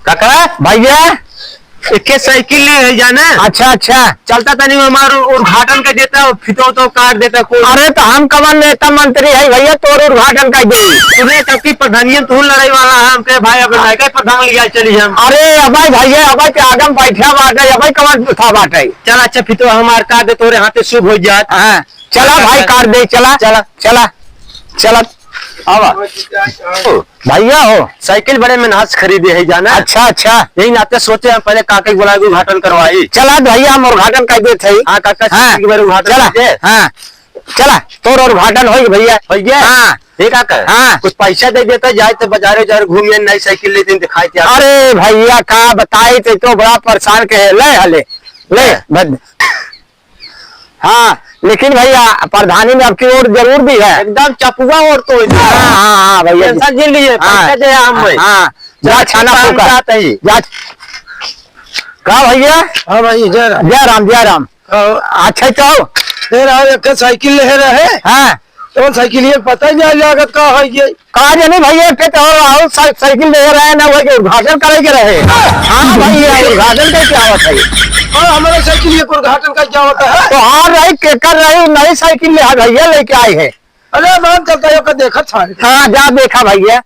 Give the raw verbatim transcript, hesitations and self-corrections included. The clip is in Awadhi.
काका? भैया। एके साइकिल ले है जाना। अच्छा, अच्छा। चलता तनी हमार उद्घाटन कर देता, फितो तो काट देता कोई। अरे तो हम कवन नेता मंत्री है भैया, तोर उद्घाटन कर दे। तुम्हें तब की प्रधानियन तू लड़ाई वाला है, हमके भाई अब नायका प्रधान लिया चली हम। अरे अबे भैया, अबे के आगम बैठा बाटे, अबे कवन था बाटे। चल अच्छा, फितो हमार काट दे, तोरे हाथे शुभ हो जात। हाँ, चला भाई, काट दे, चला, चला। चला, चला। आवा। भैया हो। साइकिल बड़े मेहनत से खरीदे है जाना। अच्छा, अच्छा। यही नाते सोचे हम पहले काका के बुला के उद्घाटन करवाई। चला भैया, हम उद्घाटन कर देते हैं। हाँ काका, हाँ। साइकिल के बारे उद्घाटन चला, कर दे। हाँ। चला, तोर उद्घाटन होई भैया। भैया। हाँ। ये काका? हाँ। कुछ पैसा दे देता, जाए तो बाजारे उजारे घूमिए, नई साइकिल लेते हैं, दिखाई थे आप। अरे भैया, का बताई, ते तो बड़ा परेशान के है। ले हले, ले, हाँ। बद-, हाँ, लेकिन भैया, प्रधानी में आपकी वोट जरूर दी है। एकदम चपुआ वोट तो है। हाँ, हाँ, हाँ, भैया जी। टेंशन जिन लीजिए, हाँ, पैसा दे हम भाई। हाँ, जा चल, छाना हम फूका। जाते ही। जा। का भैया? हाँ भाई, जय राम। जय राम, जय राम। हाँ। अच्छा, तो? तेरा एक साइकिल ले रहे। हाँ। तो साइकिल ये पता ही नहीं लागत का है ये। का जानी भैया, के तो और साइ-, साइकिल ले रहे ना, वही के उद्घाटन करे के रहे। हाँ भैया, उद्घाटन का क्या होता है? और हमारा साइकिल ये उद्घाटन का क्या होता है? तो हार रही, केकर रही, नई साइकिल ले, हाँ भैया, लेके आए हैं। अरे, बात करता है, ओकर देखत था। हाँ, जा देखा भैया।